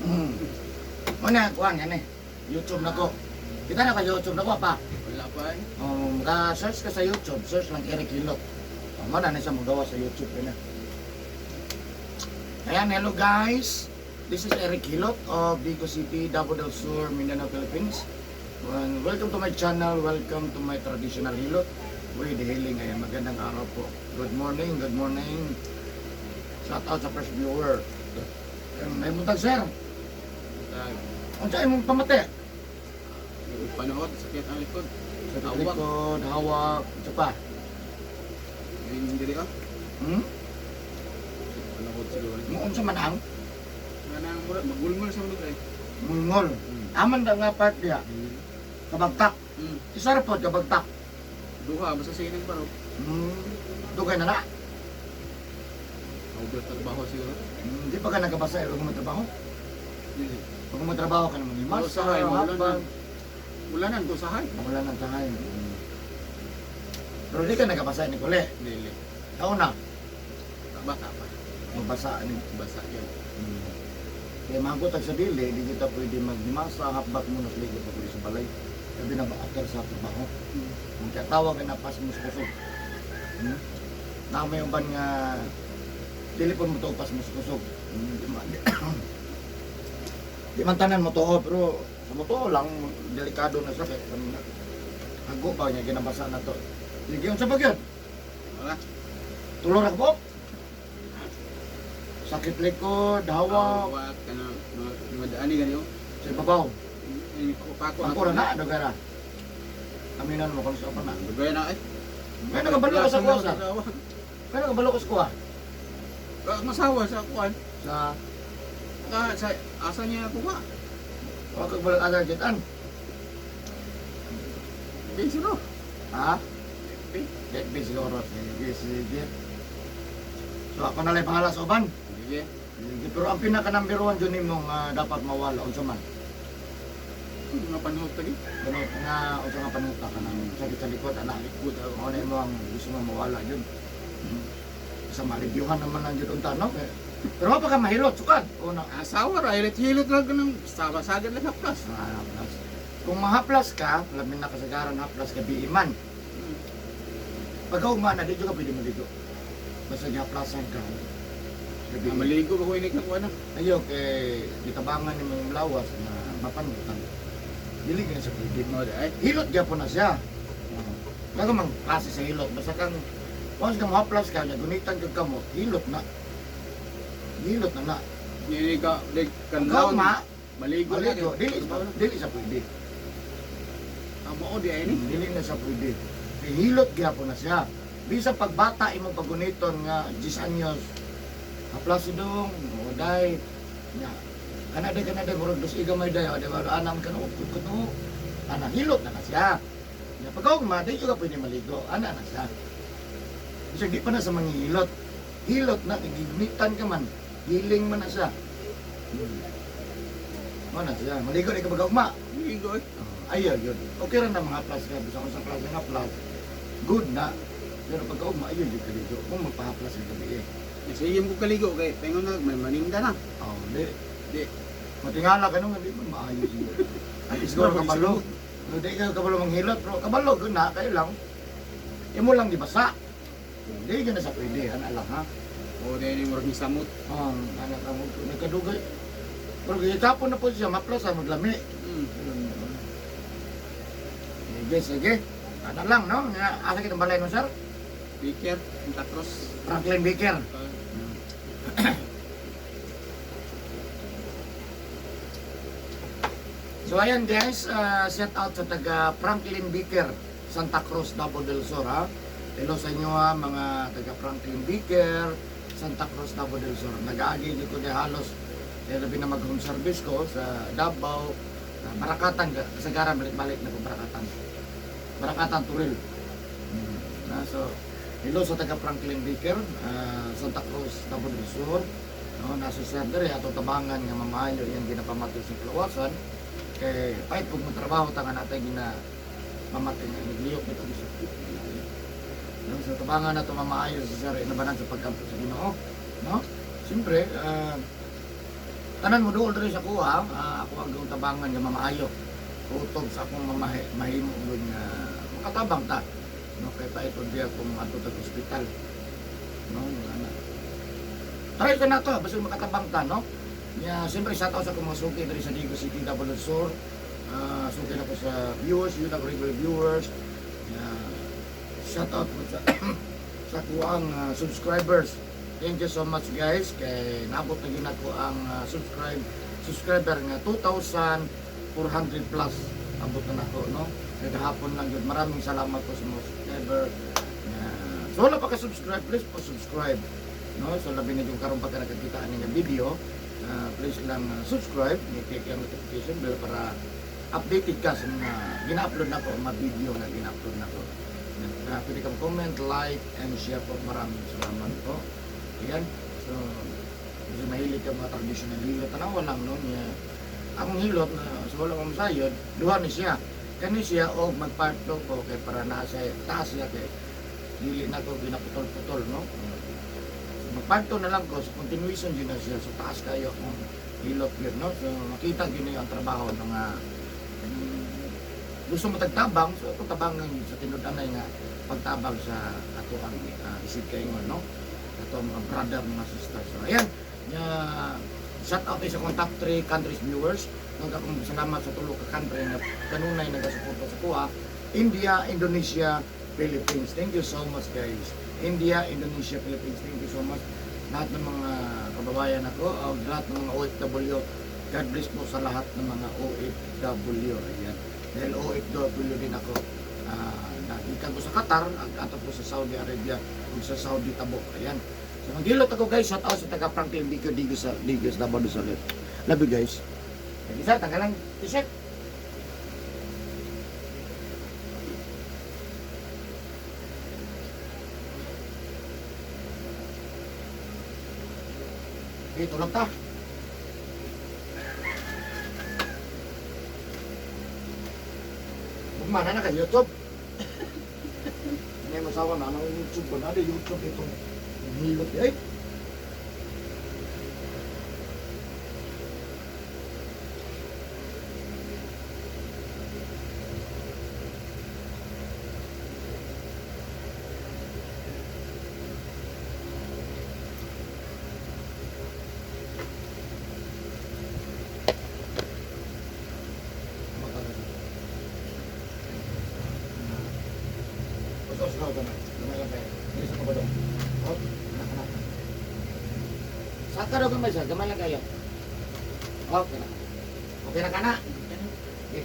Muna, kuhan yan eh. YouTube na ko. Kita na ka YouTube na ko pa. Wala pa eh. Maka-search ka sa YouTube, search lang Eric Hilot. Mo na siya magawa sa YouTube na. Ayan, hello guys. This is Eric Hilot of Bico City, Davao del Sur, Mindanao, Philippines. And welcome to my channel. Welcome to my traditional hilot with healing. Ayan, magandang araw po. Good morning, good morning. Shout out sa fresh viewer. Ayan, may buntag, sir. Tag. Unsa imong pamati? Panood, sakit ang likod. Sa Hawak. likod, hawak, unsa pa? Ngayon diri ah. Hmm? Panood siguro. Mo unsa man ang Nga nang mura, magulmol sa mundo eh. Mungol. Aman daw nga part diya. Kabagtak. Isa ra pod kabagtak. Duha, basta sa inang paro. Dugay na na. Over trabaho siguro. Di pa ka nagkabasa pag mo trabaho. Dili. Pag mo trabaho ka naman Pero mas sahay, maulan. Ulanan ko sahay. Wala nang sahay. Pero di ka nagkabasa ni Kule. Dili. Ikaw na. Bata pa. Mabasa ni. Basa yun. Kaya mga sa dili, di kita pwede maghimasa, hapbat mo na sa ligo pag uli sa balay. Sabi na ba after sa trabaho. Kaya tawag na pas mo sa kusog. Na may uban nga dili po mo to pas mo sa kusog. Di man tanan mo to pero sa mo to lang delikado na siya kay hago pa niya ginabasa na to. Sige unsa ba gyud? Wala. Tulo ra ka po. Sakit likod, hawak, Hawak kana mga daan ni ganyo. sa ibabaw. Ini pako. Ako ra na dugay ra. Aminan mo kung sa pa na. Dugay na eh. May nakabalo ka sa kuha sa. May nakabalo ka sa kuha. Masawa sa kuan. Sa Ka sa asa niya kuha. Wa kag balik ada jitan. Di siguro. Ha? Di. Get busy siguro. Sige, sige. So ako na lang pangalas uban. Sige. Sige, pero ang pinaka number one dyan nimo nga dapat mawala unsa man. Mga panuot tagi. Ano nga unsa nga panuta ka nang sakit sa likod ana. Likod ako. Mao na imo ang gusto mo mawala jud. Sa malibyuhan naman lang jud unta no. Pero wa pa ka mahilot sukad. Una. Asawa ra hilit-hilit lang ganun. Sawa sagad lang haplas. Ah, haplas. Kung mahaplas ka, labi na kasagaran haplas ka biiman. Pagka na, di ka pwede maligo. Basta gihaplasan ka. Gabi. Ah, maligo ba ko ini ka kuan na. Ayo, kay gitabangan ni mong lawas na mapanutan. Dili ka na sa pwede. Mo di ay. Hilot gyapon na siya. Kaga mang klase sa hilot. Basta kang, once ka mahaplas ka, nagunitan ka kamot, hilot na. Hilot na na. Ini ka leg Pagka kanlaon. uma, Maligo na. maligo, dili sa pwede. Amo di ay ni. Dili na siya pwede. Kay hilot gyapon na siya. Bisa pagbata imong paguniton nga 10 anyos. Haplas idong, o day. Nya. Kanada kanada murag dos iga may day, o di ba anam ka no kuno. Ana hilot na na siya. Nya pagkaugma di ka pwede maligo. Ana na siya. Bisag di pa na sa manghihilot. Hilot na gigunitan ka man. Hiling man na siya. Mo na siya. Maligo di ka pagkaugma. Maligo eh. Ayaw yun. Okay rin na mga plus ka. Bisa kung sa klase nga plus. Good na. Pero pagka ugma, ayaw yun kaligo. Kung magpahaplas ka gabi eh. Sige mo kaligo kay pengon na may maninda na. Oh, di. Di. Matingala ka nung hindi mo maayos yun. At siguro kabalo. Hindi ka kabalo manghilot. Pero kabalo, good na. Kayo lang. Imo lang di basa. Hindi ka na sa pwede. Ana lang ha. O di ni murag ni samot. Oh, anak ang nagkadugay. Pero gitapon na po siya, maplas ha, maglami. Sige, sige. Ano lang, no? Nga, asa kitang balay no, sir? Baker, Santa Cruz. Franklin Baker. So ayan guys, shout out sa taga Franklin Baker, Santa Cruz, Davao del Sur ha. Hello sa inyo ha, mga taga Franklin Baker, Santa Cruz, Davao del Sur. Nag-aagi dito di halos eh, labi na mag-home service ko sa Davao, Barakatan, kasagaran balik-balik na ko Barakatan. Barakatan Turil. Na, so, hello sa taga Franklin Baker, Santa Cruz, Davao del Sur. No, nasa center eh, atong tabangan nga mamayo yung ginapamati sa kalawasan. Kay pahit pag mo trabaho tanga natin gina mamatay nga nagliyok nito gusto. No, sa tabangan na ito mamaayo sa sir inabanan sa pagkampo sa Ginoo. No? Siyempre, Tanan mo duol diri sa kuha, ako ang gong tabangan nga mamaayo. Utob sa akong mamahi, mahimo gud nga makatabang ta. No, kay pa ito diya kung adto tag ospital. No, ana. Try ka na to, basta makatabang ta, no? Nya, siyempre shout out sa akong mga suki diri sa Digos City, Davao del Sur. Suki na ko sa viewers, yun ako regular viewers. Nya, shout out po sa sa kuang subscribers. Thank you so much, guys, kay naabot na gyud nako ang subscriber nga 2,400 plus abot na nako, no. Kay gahapon lang gyud. Maraming salamat po sa mga subscriber. So wala pa ka subscribe, please po subscribe, no. So labi na yung karon pa ka nakakita ani nga video, please lang subscribe, ni-click ang notification bell para updated ka sa mga gina-upload nako, mga video nga gina-upload nako. Pwede kang comment, like, and share po. Maraming salamat po. Ayan. So, kasi mahilig ka mga traditional hilot. Tanawa lang, no? Niya. Akong hilot, na sa wala kong masayod, duha ni siya. Kani siya, o mag-part 2 ko, kay para nasa taas siya, kay dili na ko ginaputol-putol, no? So, mag-part 2 na lang ko, so continuation yun na siya. So, taas kayo akong hilot yun, no? So, makita yun na yung trabaho ng gusto mo tagtabang, so itong tabangan sa tinud-anay nga pagtabang sa ato ang isip kayo, no? Ato ang mga brother, mga sister. So, ayan, nya, shout out sa akong top 3 countries viewers. Nag akong salamat sa tulo ka country nga kanunay nagasuporta sa kuha. India, Indonesia, Philippines. Thank you so much, guys. India, Indonesia, Philippines. Thank you so much. Lahat ng mga kababayan ako, o lahat ng mga OFW, God bless po sa lahat ng mga OFW. Ayan. Dahil OFW din ako. Nagikan ko sa Qatar, ag ato po sa Saudi Arabia, ug sa Saudi Tabuk. Ayan. So maghilot ako, guys, shout out sa taga Franklin Bico Digos sa Digos Davao del Sur. Love you guys. Isa, tanggalan t-shirt. Okay, tulog ta. Mana na ka YouTube? Hindi mo sawa na anong YouTube ko na di YouTube itong hilot eh. Usos na ito na. Gamay lang kayo. Isa ka ba doon? Oh, anak, anak. Saka daw gamay siya. Gamay lang kayo. Okay na. Okay na ka na. Okay.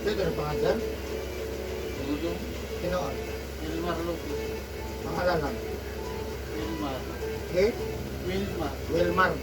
Dito na pangalan? Dudong. Tinoon. Wilmar Lopez. Pangalan lang. Wilmar. Okay? Wilmar. Wilmar.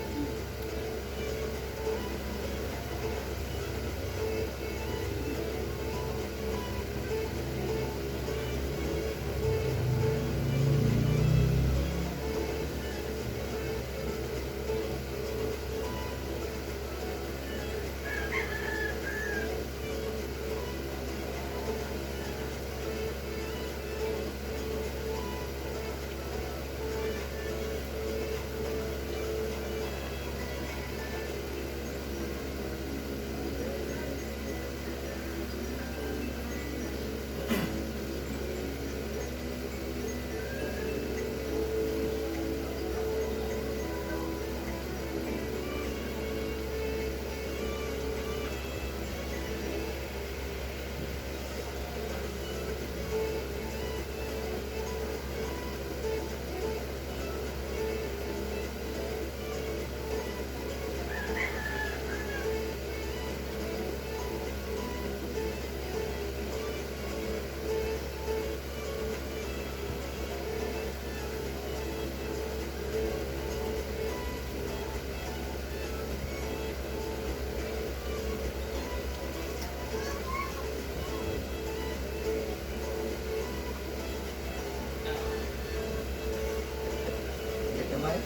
Get kamay?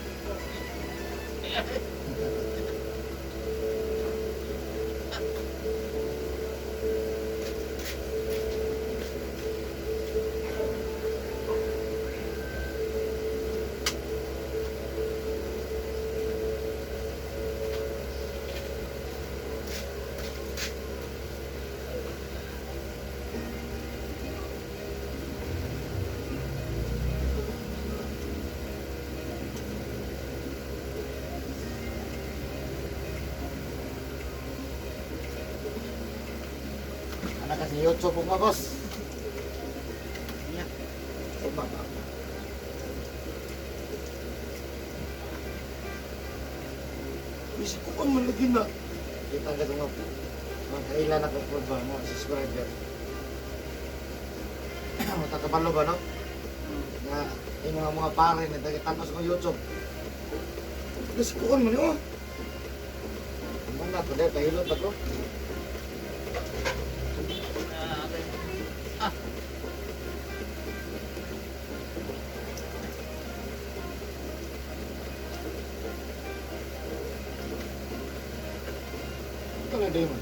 Anak kasi YouTube po boss. Yeah. Ugma pa. Bisik ko ang malagi na. Kita ka sa mga kailan na po ba mga subscriber. Matakabalo ba no? Na yung mga pare na tagatapos ng YouTube. Bisik ko ang mali oh. Ang na to dahil pahilot ba to? Ah, okay. Ah. Ito na din mo.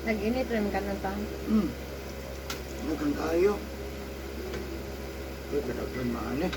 Nag-init rin ka ng tao. Dagan kayo. Uy, kadaghan maan eh.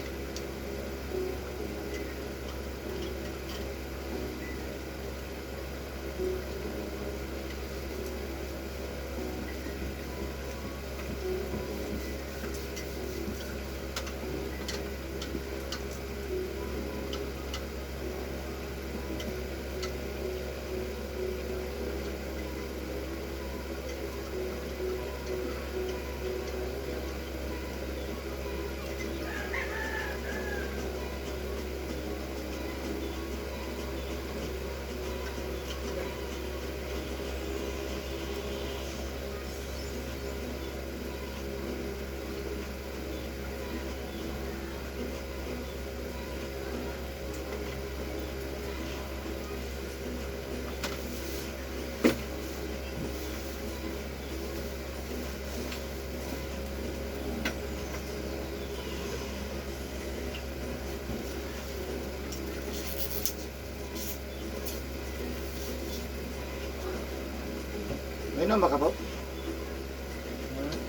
Ngayon na makabog?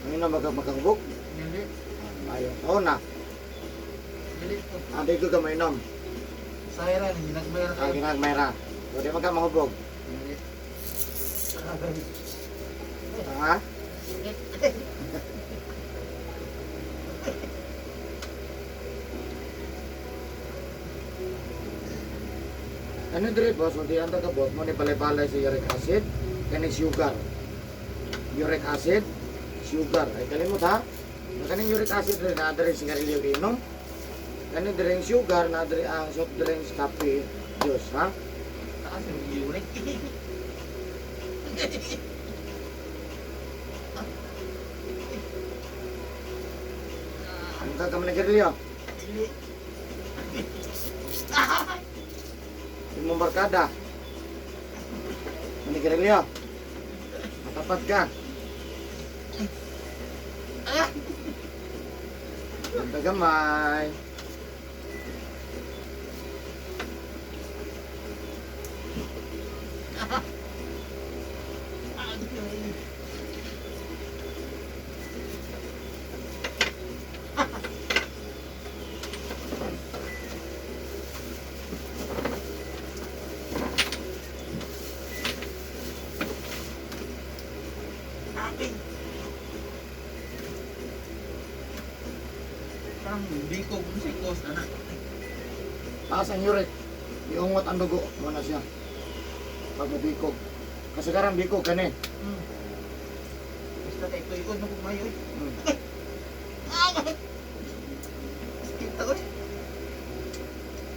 Ngayon na makabog? Dili. Ayaw. Oo na. Dili ko. Andi ko ka mainom. Sayra ni ginagmayra Ang ginagmay ra. O di man ka mahubog. Dili. Ha? Ano dire boss, kung di anta ka boss, mo ni balay-balay sa uric acid, kani sugar. Uric acid, sugar. Ay kalimot ha. Kaning uric acid rin na dire sigarilyo inom. Kani dire ang sugar, na dire ang soft drinks, kape, juice ha. Taas yung uric. Ano ka kami nagsigarilyo? Dili. Imong barkada. Manigarilyo. Matapat ka. Ganda gamay. Parang biko kung si Kos, anak. Taas ang uric. Iungot ang dugo. Muna siya. Pag mabikog. Kasagaran bikog kani. Basta kay tuyod na kumayo eh. Sakit ako eh.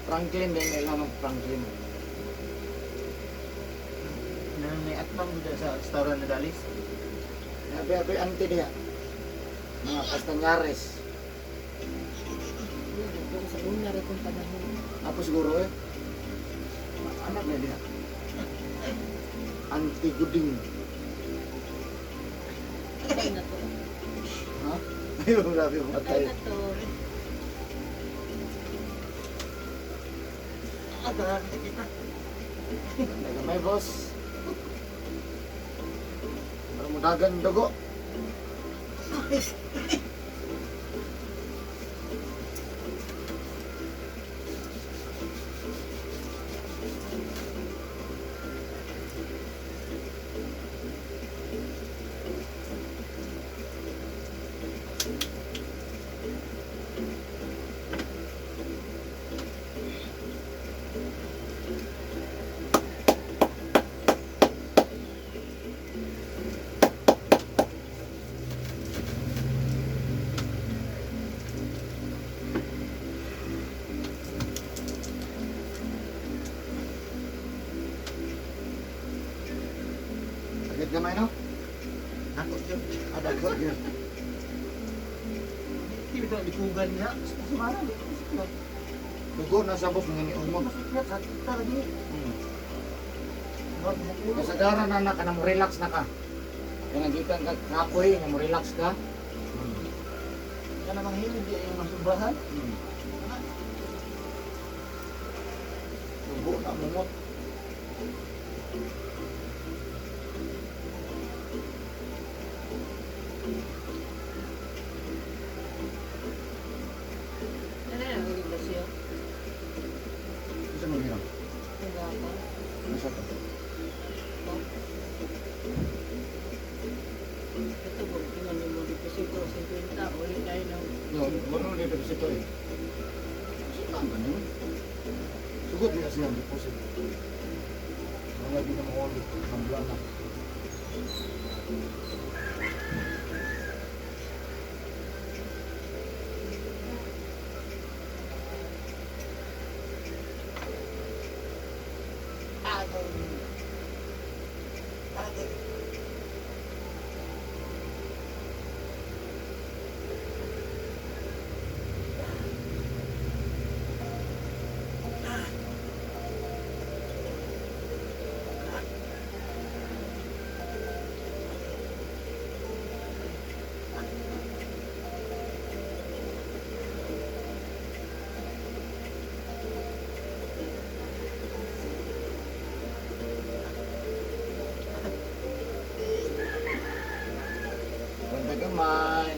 Franklin din nila ng Franklin. May atbang mo dyan sa restaurant na dalis. Nabi ako yung auntie niya. Mga Castañares. Pero sa una rin kong panahon. Ako siguro eh. Anak na niya. Auntie Guding. Patay na to. Ha? Ayun, grabe Patay matay. na to. Ah, grabe kita. Nagamay, boss. Para mo dagan dugo. Sakit gamay, no? Ako dyan. Ada ko yun. Hindi ito likugan niya. Sumara, di ko masiklat. Dugo na sa boss, mga niungod. Masiklat, sakit talaga eh. Wag mo kulo. Kasagaran na na ka na mo relax na ka. Kaya nagikan ka kapoy, nga mo relax ka. Ka namang hilig di yung masubrahan. Dugo na mungot. Wala na deposito eh. Saan ba niyo? Sugod niya siya ang deposit. Mga di na mahuli. Ang buwan na. Ganda gamay.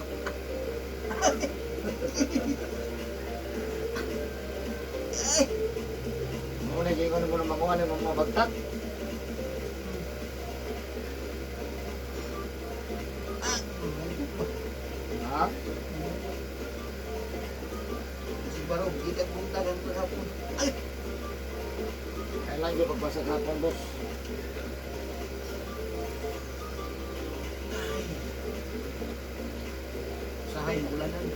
Muna kayo ko na makuha ng mga bagtak. Ha? Si Barong, kita kong tagang kahapon. Ay! Kailan yung pagbasa hapon, boss? Sahay, maulanan.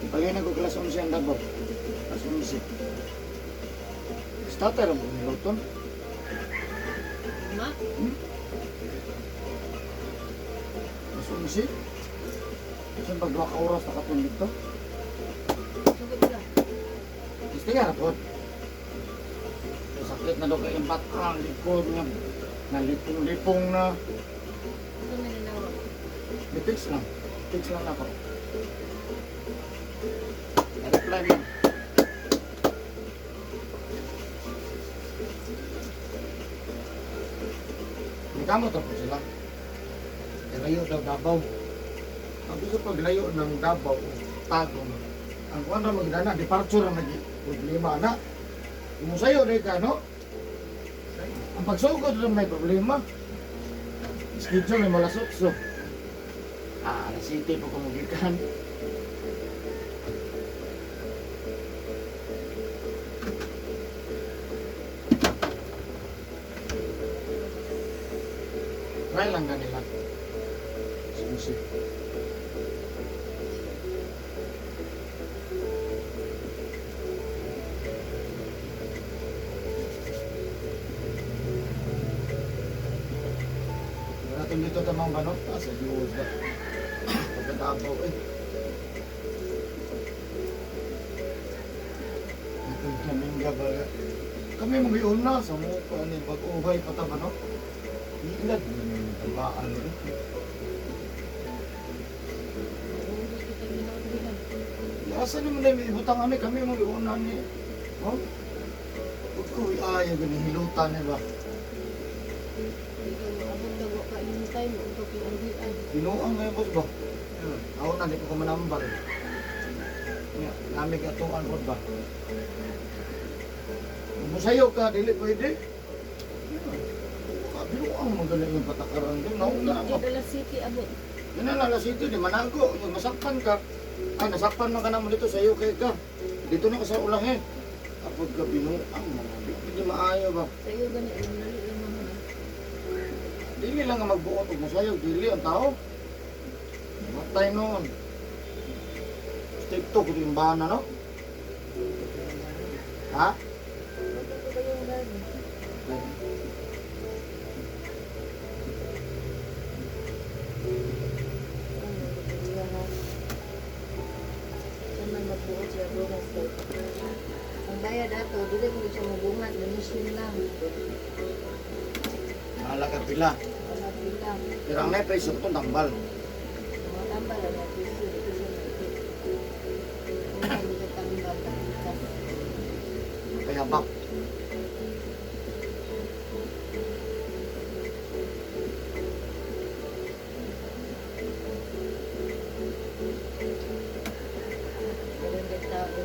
Pagay na ko class 11 ang Davao. Class 11. Starter ang niluton. Ma, Class 11. Kasi pag 2 ka oras nakatulog to. sugod ka. Gusto nga po. Sakit na daw kay yung batrang likod nga. Nalipong-lipong na. Ito na nilawag. May text lang. Text lang ako. Na-reply man. Nagkamot ako sila. Layo daw Davao. Ang gusto paglayo ng Davao, Tagum, ang kuan ra magdana, departure ang nagi problema na. Kung sayo rin ka, no? Ang pagsugod ra may problema. Schedule may malas 8. Ah, alas 7 po kumugikan. Try lang kanila. Susi. Wala dito tamang banot. Ah, sa Diyos ba? Pagkatabaw eh. Nagkaminga ba? Kami mag-iuna sa mukha ni pag-uhay pataba no? Ilad tabaan eh. Ulo kita ginawa. Asa naman na may ibutang ani kami mag-iuna ni. Oh? Uy, ay, gani hilutan ni ba? Ikaw maabot ka wa ka inintay mo ito pinanggian. Binuang ngayon boss ba? Ako na, di ko kumanambar. Nga, nami katuan po ba? Musayo ka, dili pwede. Yeah. Binuang mo galing yung patakaran doon. Nauna ako. Di Dala City abot. Yun na lang, City, di manago. Yung masakpan ka. Ay, nasakpan man ka naman dito sa UK ka. Dito na ka sa ulang eh. Kapag ka binuang mo, hindi maayo ba? Sa iyo gani ang dali lang mga. Dili lang nga magbuot og musayo, dili ang tao. Matay noon. Step 2 kung yung bana, no? Ha? Ito ba yung gano'n? Ano, baterya ha? Saan man magbuot siya bukas kay. Ang bayad ato, dili mo siya mabungat, donation lang. Mahala ka pila. Wala pila. Pero ang na-presyo ko itong tambal. Mga tambal ang mga piso, dito siya maikit. Ang hindi ka tambal, tapikas. Kaya bak. Ganun din tao.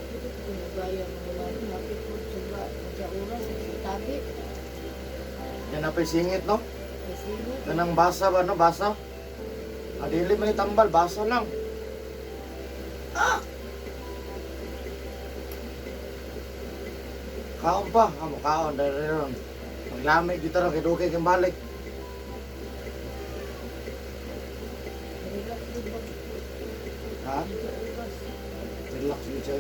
Dito ko nagaya mga lalo, hapit po, suba, sa oras, sa tabi, Yan na pa'y singit, no? may singit. Kanang basa ba, no? Basa? Adili man yung tambal, basa lang. Ah! Kaon pa, amo kaon dahil ron. Maglamig dito ron, kay dugay kang balik. Relax din ba? Ha? Sa oras. Relax yun siya.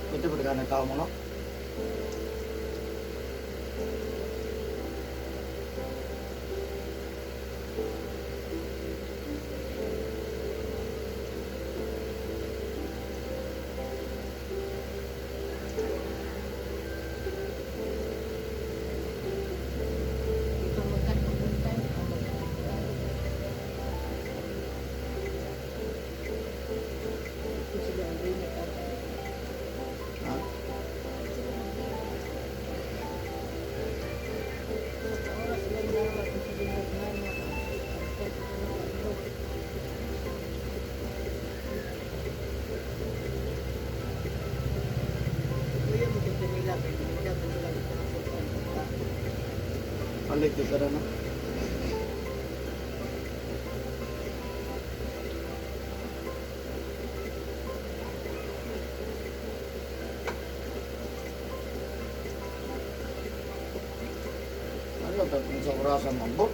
Pwede ba ka ng tao mo, no? Ito magkatupunta, magkatupunta. Ito sila ang rinit at Ha? sila mag-rinit. Sa oras sila yung dalawa, kung sila maghana, ang Kuya mo dito nila, kaya nila mo sila dito ng pagkain. Balik dito na, no? Ano, tatlong sa orasan mambot.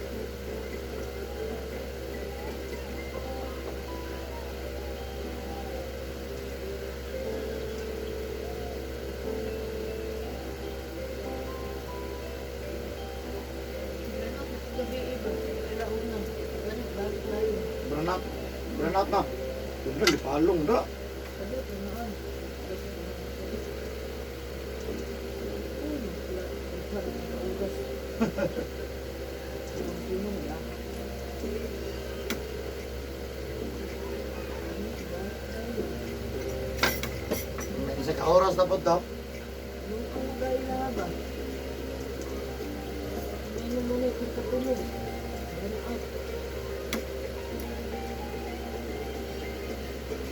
Ganun, gabi iba, alauna. Ganun, balik tayo. Burn out. Burn out na. Doon, lipalong da. Sabi ko noon. Uy, wala, wala, wala, ugas. Ang sinong, ah. Isa ka oras na po daw. Nung ang gay na ba? Ano mo na yung katulog? Ganun out.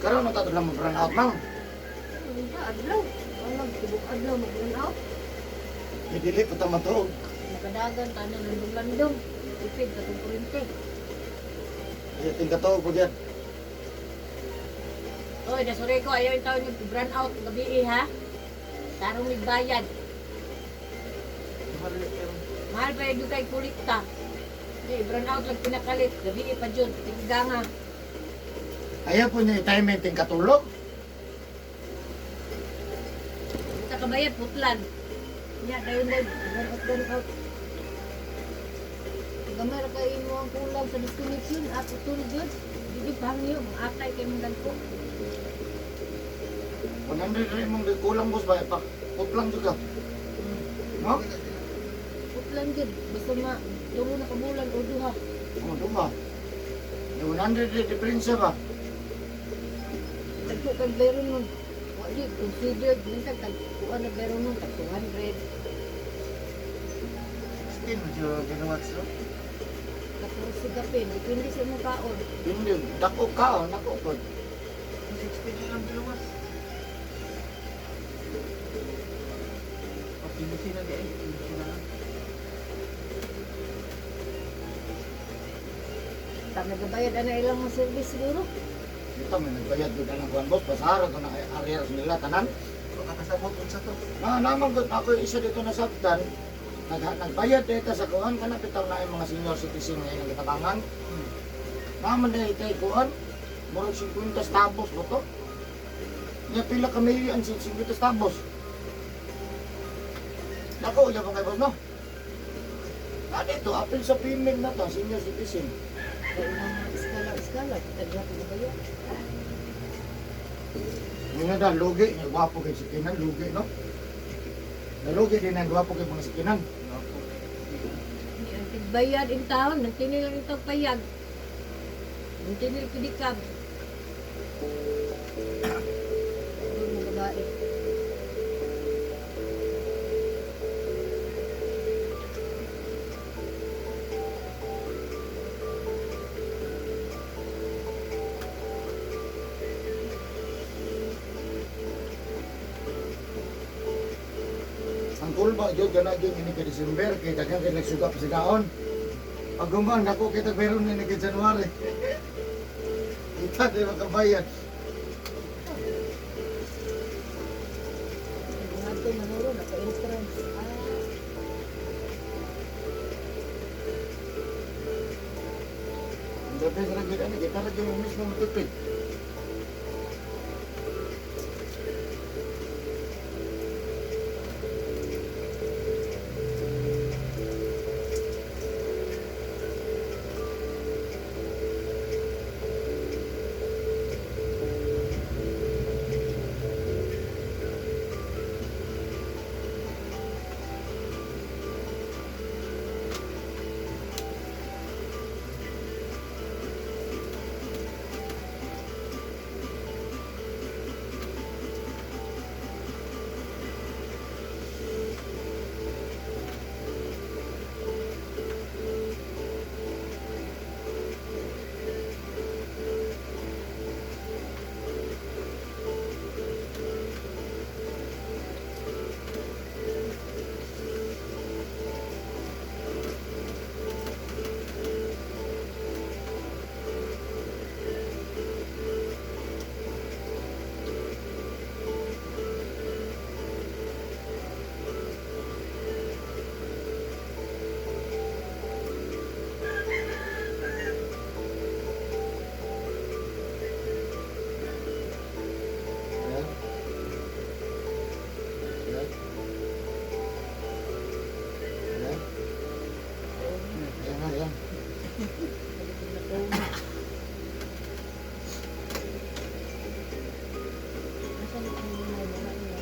Karon na tatlo lang burn out, ma'am. Ano ba? Adlaw. Walang tibok adlaw mag-run out. Dili pa ta matuog. Nakadagan, tanan, landong-landong. Ipid, katong kurinte. Kasi tingkatuog po diyan. Oy, nasuri ko, ayaw yung taon yung brand out gabi eh, ha? Tarong nagbayad. Mahal ba yung kay kulikta? Di, brand out lang pinakalit. Gabi eh pa dyan, tiganga. Ayaw po niya i-time yung tingkatulog. Kita kabayad, putlan. Nya, dayon dayon, brand out, brand out. Gamay ra kayo mo ang kulang sa disconnection, ako tulog yun. Hindi pangyo, mga atay kayo mong dagko. 100 rin mong kulang boss ba? Pa, putlang juga. No? Putlan yun, basta ma, tulo na kabulan o duha. Oh, duha. Yung 100 rin diferensya ba? Tagpo kag bayron nun. Wa di considered minsan tag kuan na bayron nun tag 200. 16 medyo ginuwat so. 14 gapin. Depende sa imong kaon. Hindi, dako ka, oh, nako po. 16 lang giluwas. Okay, busy na di ay. Busy na lang. Ta nagabayad ana ilang mga service siguro. Ito, may nagbayad doon ng kuwan boss. Pasara to na arrears nila, tanan. So kakasabot unsa to? Na naman gud ako isa dito na sabtan. Nagbayad dito sa kuan kana bitaw na yung mga senior citizen nga ilang gitabangan. Naman na itay kuan. Murag 50 stabos ba to? Nya pila ka milyon 50 stabos. Nako, uya pa kay boss no. Na dito, apil sa payment na to, senior citizen. Kay mga iskala-iskala kita diha ko gabayad. Nga da, lugi, nga gwapo kay sikinan, lugi no. Nalugi din ang gwapo kay mga sikinan. Ni ang tigbayad in taon, nang tinil ang itong payag. Ang tinil pidikab. Doon mga babae. Ang kulba jud kana jud ini ka December kay daghan kay nagsuga pa sa gaon. Pag guman nako kita meron ni kay January. Kita di makabayad. Mga to manuro naka-entrance. Ah, Ang gabi sa gyud ani kita ra gyud mismo matipid. Ayan. Ayan. Ayan. Ayan, ayan. Asan ang mga wala niya?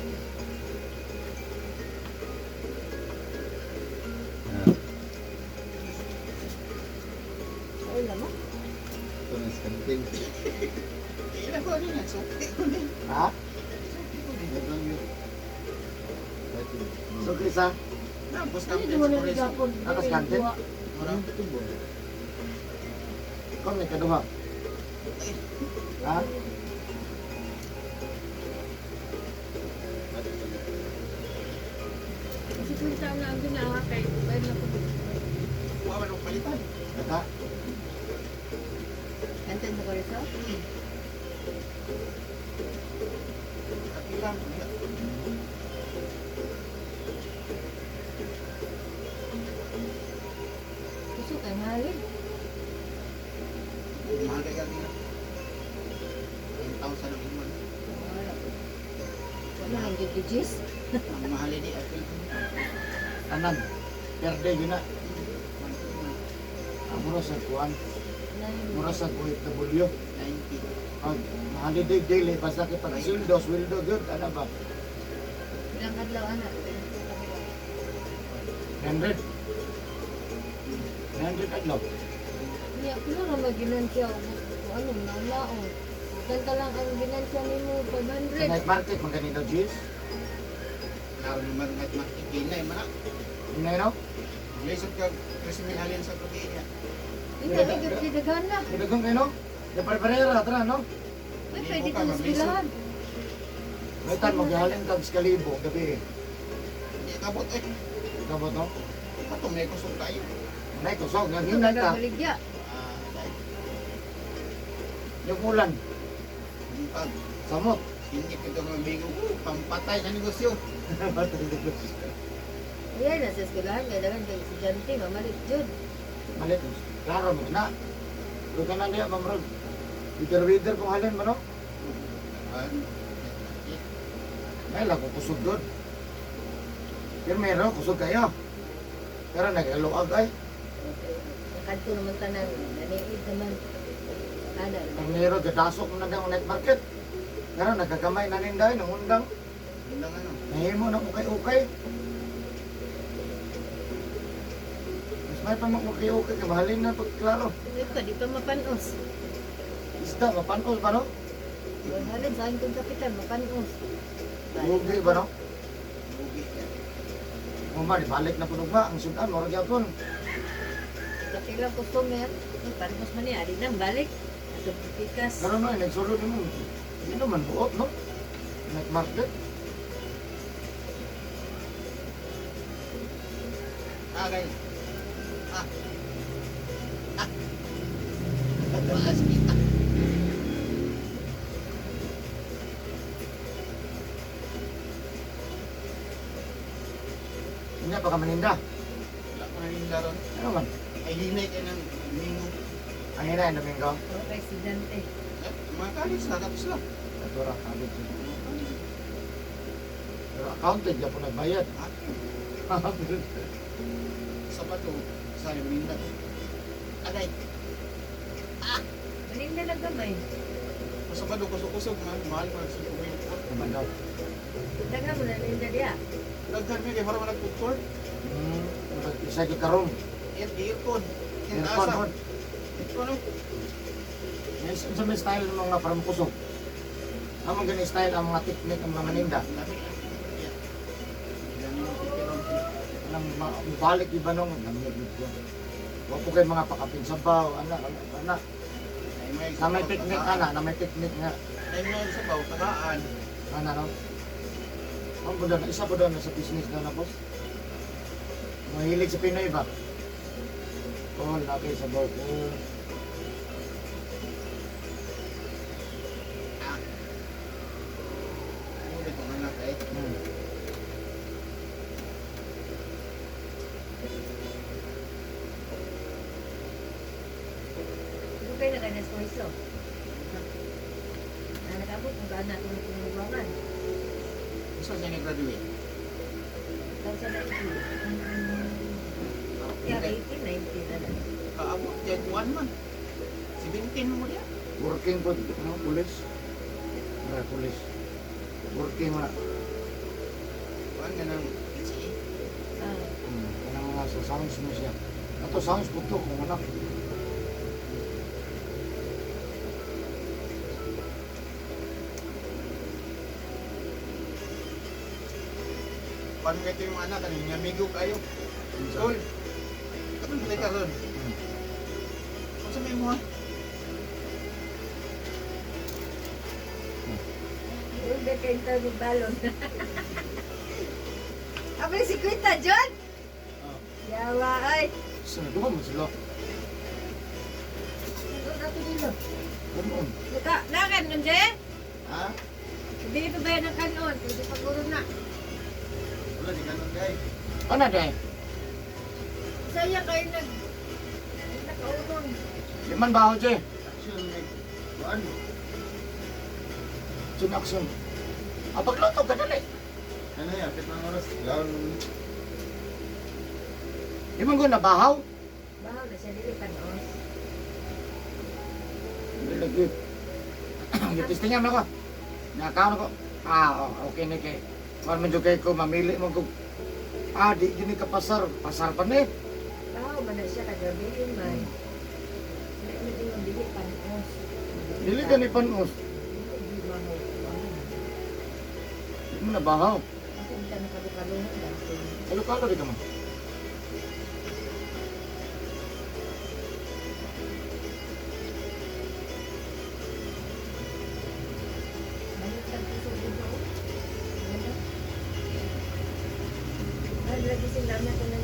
Ay, lama. Ito na skanting. Ila ko ano na so. Ha? So Krisa, Tapos Ano kami di sa mo na Koreso. gapon? Akas kantin? Mura. Ikaw may kaduha. Ha? Kasi kung saan na ang ginawa kay bayad na ko. Kuha man og palitan. Kata? Kantin mo ko rin sa? Kapila. Gusto kay mahalin. Mahal kay kanila. 10,000 ang iman. Wala. Wala lang gigigis. Ang mahal ni apil. Tanan. Per day yun na. Ah, mura sa kuan. Mura sa OFW. 90. Pag holiday daily, basta kay pag sweldo, sweldo good, ano ba? Ilang adlaw ana. 100. 100 adlaw. Niya kuno ra maginansya og kung ano naulaon. Kanta lang ang ginansya nimo Sa 500. night market, magkani daw, Jis? Klaro naman night market kinay man. Hindi no? Lisod ka 13,000 halin sa gabi niya. Hindi, ay, gabi daghan na. Daghang kayo no? Di pare-parera tara no. Ay, pwede ito sa eskwelahan. May tan maghalin kag sa kalibo gabi. Hindi kabot eh. Kabot no. Katong may kusog tayo. Nay kusog nga hinay ka. Nagabaligya. Ah, dahil Yung ulan pag samot. hindi ka itong amigo, pampatay sa negosyo. Ayan, nasa eskwelahan. Kaya daghan kay estudyante, mamalit jud. Malit. Klaro mo na. Luka na niya mamrog. Wither-wither kung halin mo no. Ano? May lang kung kusog doon. Pero meron, kusog kayo. Pero nagkaluag ay. Nakadto naman tanan, naniid naman. Ana, Ang meron, gadasok mo na ang night market. Pero nagkagamay na ninday, nangundang. Yun lang ano. Nahimo na ukay-ukay. Mas may pa ukay-ukay, kamahalin na pagklaro. Ay pa, di pa mapanos. Isda, mapanos ba no? Halin sa aking kapitan, mapanos. Lugi ba no? Lugi yan. Uma, di balik na punog ba? Ang sudan, murag yapon. Laki lang customer. Ay, panos man niya, adi nang balik. Ato pikas. Pero no, nagsulod mo. Hindi naman buot, no? Night market. Ah, guys. Ah. Ah. Maas kita. Hindi pa ka maninda. Wala ko na rin laron. Ano man? Ay hinay kayo ng Domingo. Ang hinay, Domingo. Okay, estudyante. Eh, mga college na, tapos lang. Natura, college. Pero accounted, di po nagbayad. Ate, Sabado, sa Minda. Agay. Maninda lang gamay. Sa Sabado, kusog-kusog, mahal, mahal, mahal, sa uwi. Naman daw. Daghan mo na maninda diya. Daghan mi kay para man nag-food Hmm, isa ka karon. Aircon. Aircon, Aircon. pod. Aircon. No? May sa may style ng mga parang kusog. Ang mga ganun style, ang mga technique, ang mga maninda. Lami lang. Yeah. Lami ng pipiron. Anang balik iba nung lamig ko. Wa po kay mga pakapin sabaw, ana, ana, ana. Ay, may Na may sabaw, technique tagaan. ana, na may technique nga. Ay, may sabaw, tagaan. Ana no. Ang po doon, isa po doon sa business na na boss. Mahilig sa Pinoy ba? Oh, lagi sabaw ko. Ulit ang anak eh. Dugay na kayo na eskwela. Na nakabot kung kaan natin ang pinuluwangan. Gusto siya nag-graduate. 2019. Yeah, 18, 19 na lang. Kaabot, yan, one man. 17 mo niya. Working po, no, pulis. Mara, pulis. Working na. Kuan nga ng HE. Ah, Kanang mga sa sounds mo siya. Ato sounds po to, kung anak. Kuan nga ito yung anak, kaning amigo kayo. Sol. Karon sila karon. Kung sa may mo ha? Uy, kayo tawag balon. Abay, si Quinta, John! Oh. Yawa, ay! Sa duha mo sila. Ano na ito nilo? Ganun. Naka, nakan, nandiyan? Ha? Hindi ito ba yan ang kanon? Hindi paguro na. Wala di kanon kay. Ano day? Saya kayo nag... Nakaunong. Di man baho, Jay. Action may kuan. Action, action. Ah, pagluto ka dali. Ano ya, pitong oras. Down. Di man ko nabahaw. Bahaw na siya, dili panos. Hindi lagi. Gitistingan ako. Nakaon ako. Ah, oh, okay ni kay. Kuan man jud kay ko mamili mo ko. Ah, di gini ka pasar. Pasar pa ni. Bahaw man na siya, kagabiin man. Hindi mo din dili panos. Dili ka ni panos. Hindi bahaw. Di mo nabahaw. Ako hindi ka nakalukaluhan dahil. Kalo-kalo di ka man. Tagtusog dito. Ano? Ay, lagi sila na.